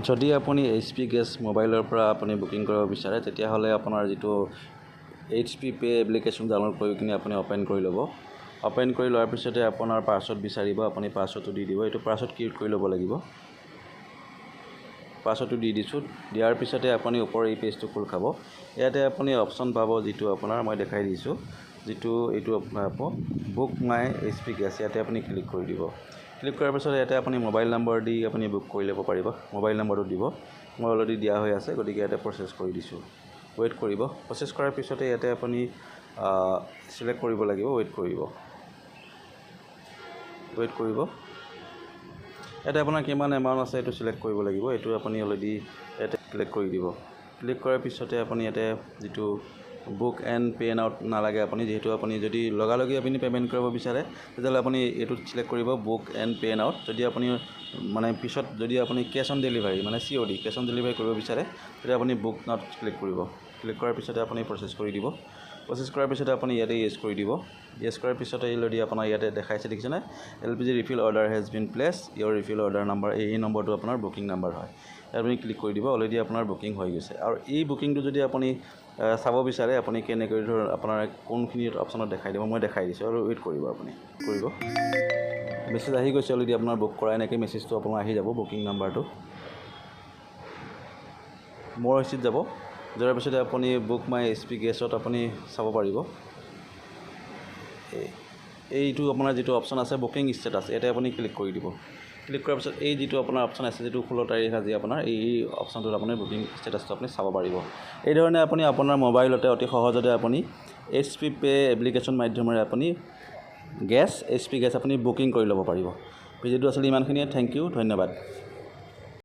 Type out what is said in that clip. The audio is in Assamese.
যদি আপুনি এইচপি গেছ মোবাইলৰ পৰা আপুনি বুকিং কৰিব বিচাৰে, তেতিয়াহ'লে আপোনাৰ যিটো এইচপি পে' এপ্লিকেশ্যন ডাউনলোড কৰি কিনে আপুনি অ'পেন কৰি ল'ব। অ'পেন কৰি লোৱাৰ পিছতে আপোনাৰ পাছৱৰ্ড বিচাৰিব, আপুনি পাছৱৰ্ডটো দি দিব। এইটো পাছৱৰ্ড ক্ৰিয়েট কৰি ল'ব লাগিব। পাছৱৰ্ডটো দি দিছোঁ। দিয়াৰ পিছতে আপুনি ওপৰৰ এই পেজটো খোল খাব। ইয়াতে আপুনি অপশ্যন পাব, যিটো আপোনাৰ মই দেখাই দিছোঁ, যিটো এইটো আপোনাৰ বুক মাই এইচপি গেছ। ইয়াতে আপুনি ক্লিক কৰি দিব। ক্লিক কৰাৰ পিছত ইয়াতে আপুনি মোবাইল নম্বৰ দি আপুনি বুক কৰি ল'ব পাৰিব। মোবাইল নম্বৰটো দিব। মই অলৰেডি দিয়া হৈ আছে, গতিকে ইয়াতে প্ৰচেছ কৰি দিছোঁ। ৱেইট কৰিব। প্ৰচেছ কৰাৰ পিছতে ইয়াতে আপুনি চিলেক্ট কৰিব লাগিব। ৱেইট কৰিব, ৱেইট কৰিব। ইয়াতে আপোনাৰ কিমান এমাউণ্ট আছে, এইটো চিলেক্ট কৰিব লাগিব। এইটো আপুনি অলৰেডি ইয়াতে ক্লিক কৰি দিব। ক্লিক কৰাৰ পিছতে আপুনি ইয়াতে যিটো বুক এণ্ড পে' নাওত নালাগে। আপুনি যিহেতু আপুনি যদি লগালগি আপুনি পে'মেণ্ট কৰিব বিচাৰে, তেতিয়াহ'লে আপুনি এইটোত চিলেক্ট কৰিব, বুক এণ্ড পে' নাওত। যদি আপুনি মানে পিছত যদি আপুনি কেছ অন ডেলিভাৰী, মানে COD, cash on delivery কৰিব বিচাৰে, তেতিয়া আপুনি বুক নাওত ক্লিক কৰিব। ক্লিক কৰাৰ পিছতে আপুনি প্ৰচেছ কৰি দিব। প্ৰচেছ কৰাৰ পিছতে আপুনি ইয়াতে য়েছ কৰি দিব। য়েছ কৰাৰ পিছতে অলৰেডি আপোনাৰ ইয়াতে দেখাইছে, দেখিছেনে? "LPG refill order has been placed. Your refill order number." এই নম্বৰটো আপোনাৰ বুকিং নাম্বাৰ হয়। ইয়াত আপুনি ক্লিক কৰি দিব। অলৰেডি আপোনাৰ বুকিং হৈ গৈছে। আৰু এই বুকিংটো যদি আপুনি চাব বিচাৰে, আপুনি কেনেকৈ ধৰ আপোনাৰ কোনখিনি অপশ্যনত দেখাই দিব, মই দেখাই দিছোঁ। আৰু ৱেইট কৰিব, আপুনি কৰিব। মেছেজ আহি গৈছে অলৰেডি আপোনাৰ বুক কৰা। এনেকৈ মেছেজটো আপোনাৰ আহি যাব। বুকিং নাম্বাৰটো মোৰ ৰিচিপ্ট যাব। যোৱাৰ পিছতে আপুনি বুক মাই এইচপি গেছত আপুনি চাব পাৰিব। এইটো আপোনাৰ যিটো অপশ্যন আছে বুকিং ষ্টেটাছ, ইয়াতে আপুনি ক্লিক কৰি দিব। ক্লিক কৰাৰ পিছত এই যিটো আপোনাৰ অপশ্যন আছে, যিটো 16 তাৰিখ আজি আপোনাৰ এই অপশ্যনটোত আপুনি বুকিং ষ্টেটাছটো আপুনি চাব পাৰিব। এই ধৰণে আপুনি আপোনাৰ মোবাইলতে অতি সহজতে আপুনি এইচপি পে' এপ্লিকেশ্যন মাধ্যমেৰে আপুনি গেছ, এইচপি গেছ আপুনি বুকিং কৰি ল'ব পাৰিব। ভিডিঅ'টো আচলতে ইমানখিনিয়ে। Thank U, ধন্যবাদ।